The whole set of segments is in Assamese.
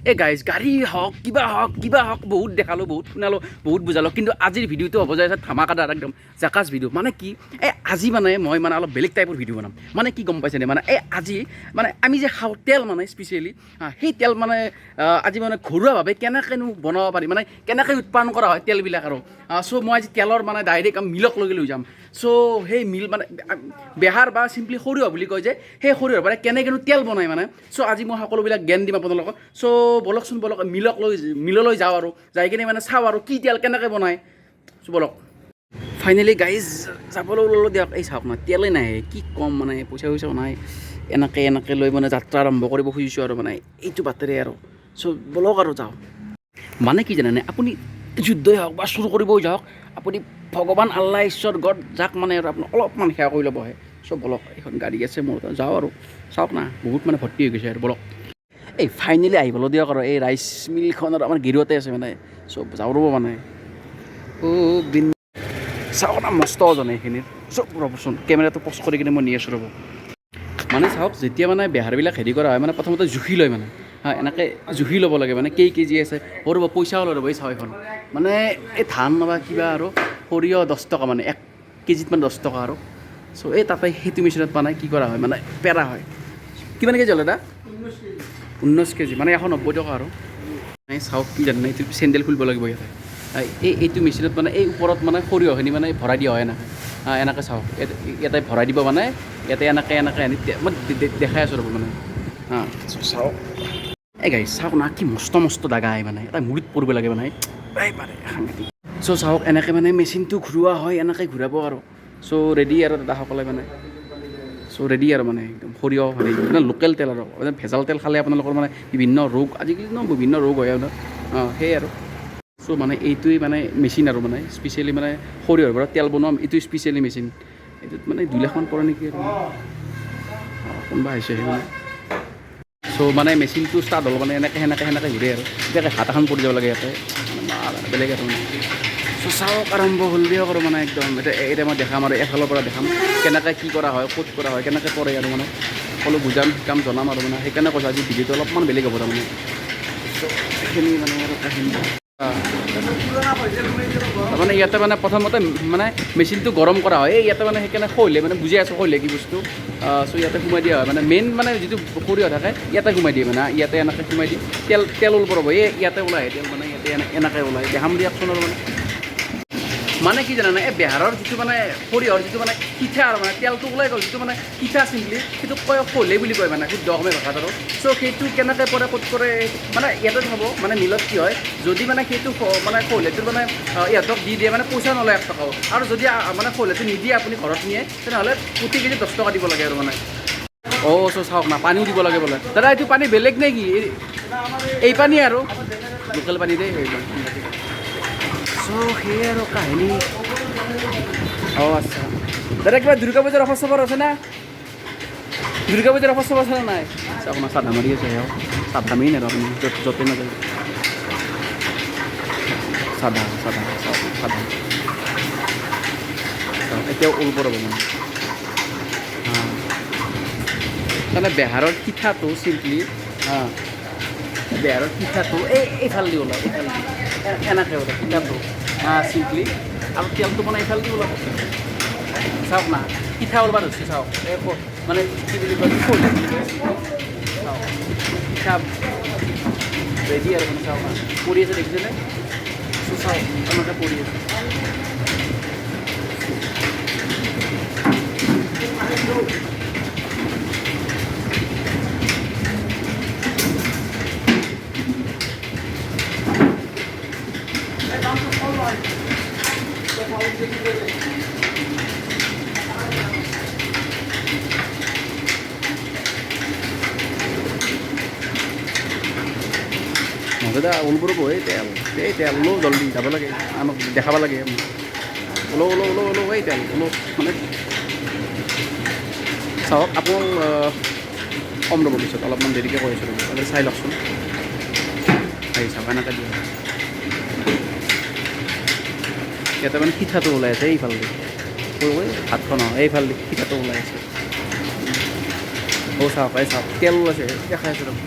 এই গাইজ, গাড়ী হওক, কিবা হওক, কিবা হওক, বহুত দেখালোঁ, বহুত শুনালোঁ, বহুত বুজালোঁ, কিন্তু আজিৰ ভিডিঅ'টো হ'ব যায় আছে ধামাকাদাৰ, একদম জাকাজ ভিডিঅ'। মানে কি, এই আজি মানে মই মানে অলপ বেলেগ টাইপৰ ভিডিঅ' বনাম। মানে কি গম পাইছেনে? মানে এই আজি মানে আমি যে খাওঁ তেল, মানে স্পেচিয়েলি সেই তেল মানে আজি মানে ঘৰুৱাভাৱে কেনেকৈনো বনাব পাৰি, মানে কেনেকৈ উৎপাদন কৰা হয় তেলবিলাক আৰু। চ' মই আজি তেলৰ মানে ডাইৰেক্ট মিলক লৈ যাম। চ' সেই মিল মানে বেহাৰ বা চিম্পলি সৰিয়হ বুলি কয় যে, সেই সৰিয়হৰ পৰা কেনেকৈনো তেল বনায় মানে। চ' আজি মই সকলোবিলাক জ্ঞান দিম আপোনালোকক। চ' ব'লকচোন, ব'লক, মিললৈ যাওঁ আৰু যাই কিনে মানে চাওঁ আৰু কি তেল কেনেকৈ বনায়। চ' ব'লক। ফাইনেলি গাইজ, যাবলৈ ওলালোঁ দিয়ক। এই চাওক না, তেলেই নাই। কি ক'ম, মানে পইচা পইচাও নাই। এনেকৈ এনেকৈ লৈ মানে যাত্ৰা আৰম্ভ কৰিব খুজিছোঁ আৰু মানে এইটো বাটেৰে আৰু। চ' ব'লক আৰু যাওঁ। মানে কি জানেনে, আপুনি যুদ্ধই হওক বা চুৰ কৰিবই যাওক, আপুনি ভগৱান, আল্লাহ, ঈশ্বৰ, গড, যাক মানে আৰু আপুনি অলপমান সেৱা কৰি ল'বহে। চ' ব'লক, এইখন গাড়ী আছে মোৰ, যাওঁ আৰু। চাওক না, বহুত মানে ভৰ্তি হৈ গৈছে আৰু। ব'লক। এই ফাইনেলি আহি পালোঁ দিয়ক আৰু। এই ৰাইচ মিলখন আৰু আমাৰ গেৰুৱাতে আছে মানে। চ' যাওঁ ৰ'ব মানে। অ' বিন, চাওক না, মস্ত ওজন এইখিনিৰ। চব ৰ'বচোন, কেমেৰাটো পষ্ট কৰি কিনে মই নি আছোঁ, ৰ'ব। মানে চাওক, যেতিয়া মানে বেহাৰবিলাক হেৰি কৰা হয়, মানে প্ৰথমতে জুখি লয় মানে। হা, এনেকৈ জুখি ল'ব লাগে, মানে কেই কেজি আছে। অ' ৰ'ব, পইচাও লৈ ৰ'ব। এই চাওক, এইখন মানে এই ধান বা কিবা আৰু সৰিয়হ 10 টকা, মানে 1 কেজিত মানে 10 টকা আৰু। চ' এই তাতে সেইটো মেচিনত মানে কি কৰা হয়, মানে পেৰা হয়। কিমান কেজি হ'ল দাদা? 19 কেজি, মানে 190 টকা আৰু। এই চাওক, কি জানে, এইটো চেণ্ডেল খুলিব লাগিব ইয়াতে। এই এইটো মেচিনত মানে এই ওপৰত মানে সৰিয়হখিনি মানে ভৰাই দিয়া হয় এনেকৈ। এনেকৈ চাওক, ইয়াতে ভৰাই দিব, মানে ইয়াতে এনেকৈ এনেকৈ আনি মই দেখাই আছোঁ, ৰ'ব। মানে চাওক, এই গাড়ী চাওক না, কি মস্ত মস্ত দাগা আহে, মানে এটা মূৰিত পৰিব লাগে মানে। এই পাৰে সাংঘাতিক। চ' চাওক, এনেকৈ মানে মেচিনটো ঘূৰোৱা হয়, এনেকৈ ঘূৰাব আৰু। চ' ৰেডি আৰু দাদাসকলে মানে। চ' ৰেডি আৰু মানে একদম সৰিয়হ হেৰি মানে লোকেল তেল আৰু। মানে ভেজাল তেল খালে আপোনালোকৰ মানে বিভিন্ন ৰোগ, আজিকালি ন বিভিন্ন ৰোগ হয় আপোনাৰ। অঁ, সেয়াই আৰু। চ' মানে এইটোৱেই মানে মেচিন আৰু, মানে স্পেচিয়েলি মানে সৰিয়হৰ পৰা তেল বনোৱা এইটো স্পেচিয়েলি মেচিন। এইটোত মানে 2 লাখমান পৰে নেকি আৰু। অঁ, কোনোবা আহিছে সেই মানে। চ' মানে মেচিনটো ষ্টাৰ্ট হ'ল, মানে এনেকৈ সেনেকৈ সেনেকৈ ঘূৰে আৰু। এতিয়া হাত এখন পৰি যাব লাগে ইয়াতে, মানে বেলেগ আৰু মানে। চ' চাওক, আৰম্ভ হ'ল দিয়ক আৰু। মানে একদম এতিয়া এতিয়া মই দেখাম আৰু, এফালৰ পৰা দেখাম কেনেকৈ কি কৰা হয়, ক'ত কৰা হয়, কেনেকৈ কৰে আৰু, মানে সকলো বুজাম, শিকাম, জনাম আৰু। মানে সেইকাৰণে কৈছোঁ, আজি ভিডিঅ'টো অলপমান বেলেগ হ'ব তাৰমানে। চ' সেইখিনি মানে আৰু কাহিনী। তাৰমানে ইয়াতে মানে প্ৰথমতে মানে মেচিনটো গৰম কৰা হয়। এই ইয়াতে মানে সেইকাৰণে খহিলে, মানে বুজি আছোঁ খহিলে কি বস্তু। চ' ইয়াতে সোমাই দিয়া হয়, মানে মেইন মানে যিটো সৰিয়হ থাকে ইয়াতে সোমাই দিয়ে, মানে ইয়াতে এনেকৈ সোমাই দিয়ে। তেল তেল ওলব ৰ'ব, এই ইয়াতে ওলাই তেল, মানে ইয়াতে এনেকৈ ওলায়। দেখাম দিয়কচোন আৰু। মানে মানে কি জানানে, এই বেহাৰৰ যিটো মানে সৰিয়হৰ যিটো মানে সিঠা আৰু, মানে তেলটো ওলাই গ'ল, যিটো মানে সিঠা চিম্পলি সেইটো কয় খোলে বুলি কয়, মানে শুদ্ধ অসমীয়া ভাষাত আৰু। চ' সেইটো কেনেকৈ পৰে, ক'ত পৰে, মানে ইয়াতে থ'ব। মানে মিলত কি হয়, যদি মানে সেইটো মানে খোলেটোৰ মানে ইহঁতক দি দিয়ে, মানে পইচা নলয় 1 টকাও। আৰু যদি মানে খোলেটো নিদিয়ে, আপুনি ঘৰত নিয়ে, তেনেহ'লে প্ৰতি কেজি 10 টকা দিব লাগে আৰু। মানে অ' চ' চাওক না, পানীও দিব লাগে বোলে। দাদা, এইটো পানী বেলেগ নে কি? এই পানী আৰু লোকেল পানী দেই। চ' সেয়ে আৰু কাহিনী। অঁ, আচ্ছা দাদা, কিবা দুৰ্গা পূজাৰ অফাৰ চফাৰ আছে না? দুৰ্গা পূজাৰ অফাৰ চফাৰ আছে না নাই? চাওক না, চাধা মাৰি আছে। সেয়াও চাধা মেইন আৰু, আপুনি য'ত য'তে নাযায় চাধা চাধা। চাওক, চাধা চাওক, এতিয়াও ওলব ৰ'ব। মানে মানে বেহাৰৰ পিঠাটো চিম্পলি, বেহাৰৰ পিঠাটো এই এইফাল দি ওলাব, এইফাল দি এনেকৈ ওলাব পিঠাটো চিম্পলি, আৰু তেলটো মানে এইফাল দি ওলাব। চাওক না, পিঠা ওলবা ধৰিছে। চাওক, এই মানে কি বুলি কয়, খোলে বুলি কয়। চাওক, পিঠা ৰেডি আৰু। মানে চাওক না, পৰি আছে, দেখিছেনে? চ' চাওক, এনেকৈ পৰি আছে। দাদা, ওলব ৰ'ব। এই তেল, এই তেল ওলো, জল্দি যাব লাগে, আনক দেখাব লাগে। ওলো ওলো ওলো ওলো, এই তেল ওলো। মানে চাওক, আপোনাৰ কম ৰ'ব, পিছত অলপমান দেৰিকৈ কৈ আছোঁ, ৰ'ব। আপুনি চাই লওকচোন। এই চাওক, এনেকৈ দিয়া। ইয়াতে মানে পিঠাটো ওলাই আছে এইফালেদি। হাতখন, অঁ, এইফালেদি পিঠাটো ওলাই আছে। অ' চাওক, এই চাওক, তেল ওলাইছে, দেখাই আছোঁ ৰ'ব।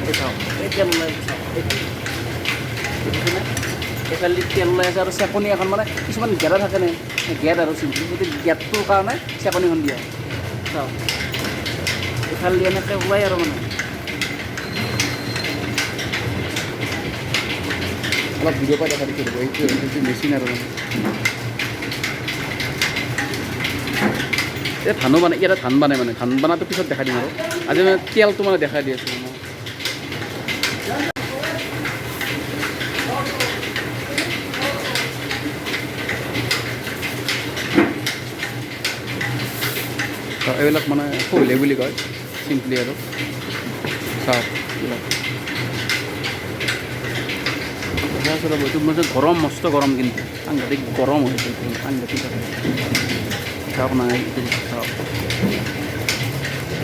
এই চাওক, এই তেল ওলাই আছে, চাওক এইফালে, দেখিছেনে? এইফালে তেল ওলাই আছে। আৰু চেকনি এখন মানে কিছুমান গেদা থাকে নে, গেদ আৰু চিম্পলি সেইটো গেদটোৰ কাৰণে চেকনিখন দিয়া হয়। চাওক এইফালে এনেকৈ ওলাই আৰু মানে অলপ ভিডিঅ' পৰা দেখা দিছোঁ ৰ'ব। এইটো এইটো মেচিন আৰু মানে এই ধানো মানে ইয়াতে ধান বানে, মানে ধান বনাটো পিছত দেখাই দিম আৰু আজি মানে তেলটো মানে দেখাই দি আছোঁ মই। এইবিলাক মানে সৰিলে বুলি কয় চিম্পলি আৰু। চাওক এইবিলাক এইটো মানে গৰম, মস্ত গৰম, কিন্তু সাংঘাতিক গৰম হৈছে এইটো, সাংঘাতিক। চাওক না এইটো, চাওক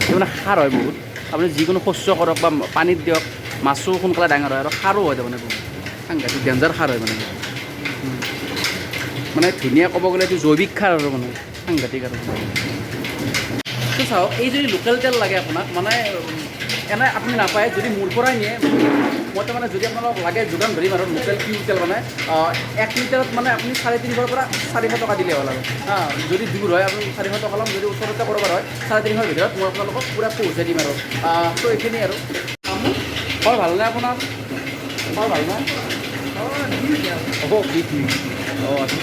এইটো মানে সাৰ হয় বহুত। আপুনি যিকোনো শস্য কৰক বা পানীত দিয়ক, মাছো সোনকালে ডাঙৰ হয় আৰু সাৰো হয় তাৰমানে, বহুত সাংঘাতিক ডেঞ্জাৰ সাৰ হয় মানে। মানে ধুনীয়া ক'ব গ'লে এইটো জৈৱিক সাৰ আৰু মানে সাংঘাতিক আৰু। তো চাওক এই যদি লোকেল তেল লাগে আপোনাক, মানে এনে আপুনি নাপায় যদি মোৰ পৰাই নিয়ে। মই তাৰমানে যদি আপোনালোকক লাগে যোগান ধৰিম আৰু লোকেল পিয়ৰ তেল মানে 1 লিটাৰত মানে আপুনি 350ৰ পৰা 400 টকা দিলে হ'ল আৰু। হা, যদি দূৰ হয় আপুনি 400 টকা ল'ম, যদি ওচৰতে ক'ৰবাত হয় 350ৰ ভিতৰত মই আপোনালোকক পূৰা পহুচাই দিম আৰু। তো এইখিনি আৰু। খবৰ ভালনে আপোনাৰ? খবৰ ভালনে? হ'ব বিষ নেকি? অঁ আচ্ছা।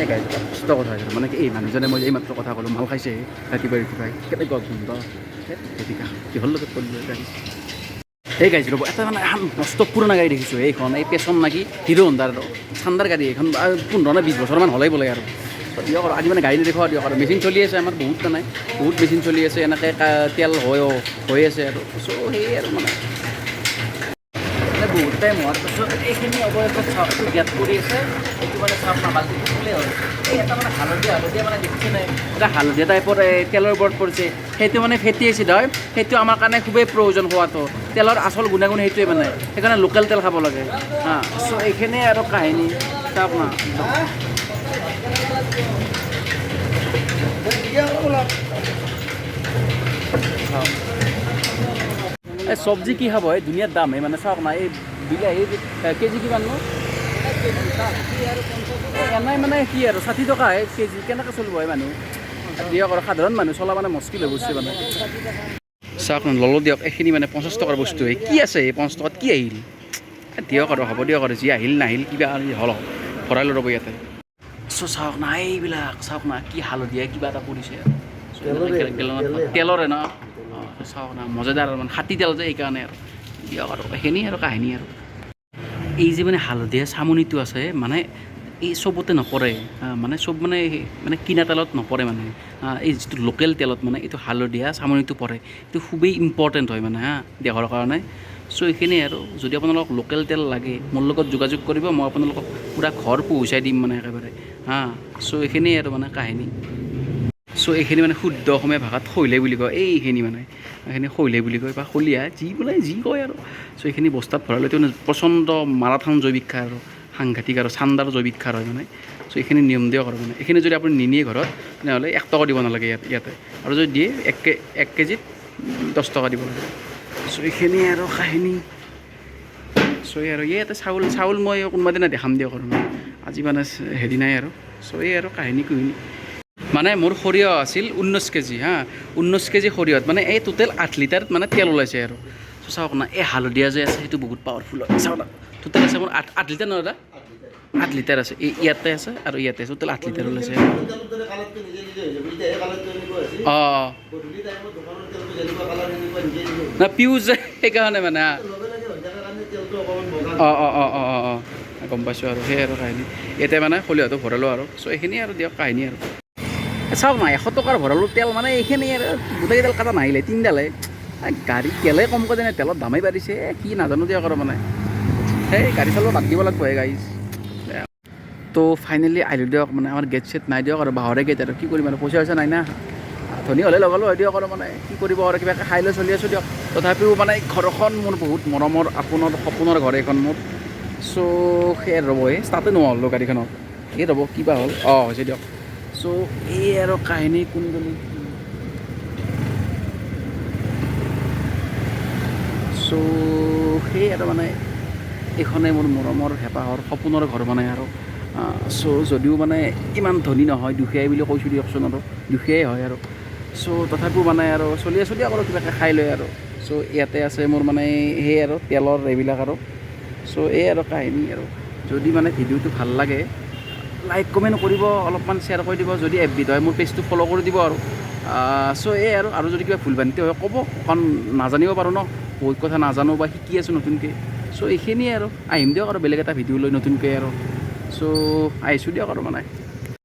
এই গাইজ কষ্ট কথা হৈছে মানে কি, এই মানুহজনে মই এইমাত্ৰ কথা ক'লোঁ, মাল খাইছে ৰাতিপুৱাই ৰাতিপুৱাই, কেনেকুৱা গোন্ধ তেতিকা কিহৰ লগত পৰিলোঁ গাড়ী। এই গাইজ ৰ'ব, এটা মানে এখন মস্ত পুৰণা গাড়ী দেখিছোঁ, এইখন এই পেচন নেকি হিৰো হোণ্ডাৰ চান্দাৰ গাড়ী এইখন, 15 নে 20 বছৰমান হ'লেই বোলে আৰু। দিয়ক আৰু আজি মানে গাড়ী নেদেখুৱা দিয়ক আৰু। মেচিন চলি আছে আমাৰ বহুত, মানে বহুত মেচিন চলি আছে এনেকৈ, তেল হৈ আছে আৰু। চ' সেয়ে আৰু মানে বহুত টাইম হোৱাৰ পিছত এইখিনি অৱশেষত চাওক এইটো গেট কৰি আছে। এইটো মানে চাওক না বাল্টিটো ফুলেই হ'ল। এই এটা মানে হালধীয়া হালধীয়া মানে দেখিছে নাই, এটা হালধীয়া টাইপৰ এই তেলৰ ওপৰত পৰিছে, সেইটো মানে ফেটি এচিড হয়। সেইটো আমাৰ কাৰণে খুবেই প্ৰয়োজন খোৱাটো, তেলৰ আচল গুণাগুণ সেইটোৱে মানে, সেইকাৰণে লোকেল তেল খাব লাগে। হা, চ' এইখিনিয়ে আৰু কাহিনী। চাওক না এই চব্জি কি খাব, এই ধুনীয়াৰ দাম এই মানে চাওক না এই বিলাহী কেজি কিমান নো? এনেই মানে কি আৰু 60 টকা কেজি, কেনেকৈ চলিব এই মানুহ? দিয়ক আৰু সাধাৰণ মানুহ চলা মানে মুস্কিল হৈ গৈছে মানে। চাওক না ল'লো দিয়ক এইখিনি মানে 50 টকাৰ বস্তু। এই কি আছে এই 50 টকাত কি আহিল? দিয়ক আৰু হ'ব দিয়ক আৰু, যি আহিল নাহিল কিবা হ'ল ভৰাই লৈ ৰ'ব ইয়াতে। চ' চাওক না এইবিলাক, চাওক না কি হালধীয়া কিবা এটা পৰিছে তেলৰে ন। চাওক না মজাদাৰ মানে হাতী তেল যে, সেইকাৰণে আৰু দিয়ক আৰু এইখিনি আৰু কাহিনী আৰু। এই যে মানে হালধীয়া চামনিটো আছে মানে এই চবতে নপৰে, মানে চব মানে মানে কিনা তেলত নপৰে মানে, এই যিটো লোকেল তেলত মানে এইটো হালধীয়া চামনিটো পৰে, এইটো খুবেই ইম্পৰ্টেণ্ট হয় মানে হা দেহৰ কাৰণে। চ' এইখিনিয়ে আৰু, যদি আপোনালোকক লোকেল তেল লাগে মোৰ লগত যোগাযোগ কৰিব, মই আপোনালোকক পূৰা ঘৰ পহুচাই দিম মানে একেবাৰে। হা, চ' এইখিনিয়ে আৰু মানে কাহিনী। চ' এইখিনি মানে শুদ্ধ অসমীয়া ভাষাত শৈলে বুলি কয়, এইখিনি মানে এইখিনি শৈলে বুলি কয় বা শলিয়া যি বোলে যি কয় আৰু। চ' এইখিনি বস্তাত ভৰালে এইটো প্ৰচণ্ড মাৰাথান জৈৱিক সাৰ আৰু সাংঘাতিক আৰু চান্দাৰ জৈৱিক সাৰ হয় মানে। চ' এইখিনি নিয়ম দিয়ক আৰু মানে এইখিনি যদি আপুনি নিনিয়ে ঘৰত তেনেহ'লে 1 টকা দিব নালাগে ইয়াতে, আৰু যদি দিয়ে 1 কেজিত 10 টকা দিব লাগে। চ' এইখিনি আৰু কাহিনী। চ' এই আৰু ইয়াতে চাউল চাউল মই কোনোবা দিনা দেখাম দিয়ক আৰু মানে আজি মানে হেৰি নাই আৰু। চ' এই আৰু কাহিনী কুহিনী মানে মোৰ সৰিয়হ আছিল 19 কেজি, হা 19 কেজি সৰিয়হত মানে এই টোটেল 8 লিটাৰ মানে তেল ওলাইছে আৰু। চ' চাওক না এই হালধীয়া যে আছে সেইটো বহুত পাৱাৰফুল হয়। চাওক না টোটেল আছে মোৰ 8 লিটাৰ নহয় দাদা, 8 লিটাৰ আছে, এই ইয়াতে আছে আৰু ইয়াতে আছে, টোটেল 8 লিটাৰ ওলাইছে। অঁ না পিউজ সেইকাৰণে মানে অঁ অঁ অঁ অঁ অঁ অঁ গম পাইছোঁ আৰু। সেই আৰু কাহিনী ইয়াতে মানে সৰিয়হটো ভৰালোঁ আৰু। চ' এইখিনি আৰু দিয়ক কাহিনী আৰু। চাওক না 100 টকাৰ ভৰালোঁ তেল মানে এইখিনি আৰু গোটেইকেইডাল কাটা নাহিলে তিনিডালে। গাড়ী তেলেই কমকৈ যেনে তেলৰ দামেই বাঢ়িছে কি নাজানো দিয়ক আৰু মানে। সেই গাড়ী চলোৱা বাদ দিব লাগিব হে গাইজ। তো ফাইনেলি আহিলোঁ দিয়ক মানে আমাৰ গেট চেট নাই দিয়ক আৰু, বাঁহৰে গেট আৰু কি কৰিম আৰু, পইচা চইচা নাই না, ধনী হ'লে লগালোঁ হয় দিয়ক আৰু মানে কি কৰিব আৰু, কিবাকৈ খাই লৈ চলি আছোঁ দিয়ক। তথাপিও মানে ঘৰখন মোৰ বহুত মৰমৰ আপোনৰ সপোনৰ ঘৰ এইখন মোৰ। চ' সেই ৰ'ব এই ষ্টাৰ্টে নোহোৱা হ'ল গাড়ীখনত, এই ৰ'ব কিবা হ'ল, অঁ হৈছে দিয়ক। চ' এই আৰু কাহিনী কোন গলি চ' সেই আৰু মানে এইখনে মোৰ মৰমৰ, হেঁপাহৰ, সপোনৰ ঘৰ মানে আৰু। চ' যদিও মানে ইমান ধনী নহয়, দুখীয়াই বুলি কৈছোঁ দিয়কচোন আৰু, দুখীয়াই হয় আৰু। চ' তথাপিও মানে আৰু চলি আছোঁ দিয়ক আৰু কিবাকৈ খাই লৈ আৰু। চ' ইয়াতে আছে মোৰ মানে সেই আৰু তেলৰ এইবিলাক আৰু। চ' এই আৰু কাহিনী আৰু। যদি মানে ভিডিঅ'টো ভাল লাগে, লাইক কমেণ্ট কৰিব, অলপমান শ্বেয়াৰ কৰি দিব। যদি এফবিত হয়, মোৰ পেজটো ফ'ল' কৰি দিব আৰু। চ' এই আৰু আৰু যদি কিবা ভুল ভ্ৰান্তি হয় ক'ব, কাৰণ নাজানিব পাৰোঁ ন, বহুত কথা নাজানো বা শিকি আছোঁ নতুনকৈ। চ' এইখিনিয়ে আৰু। আহিম দিয়ক আৰু বেলেগ এটা ভিডিঅ' লৈ নতুনকৈ আৰু। চ' আহিছোঁ দিয়ক আৰু মানে।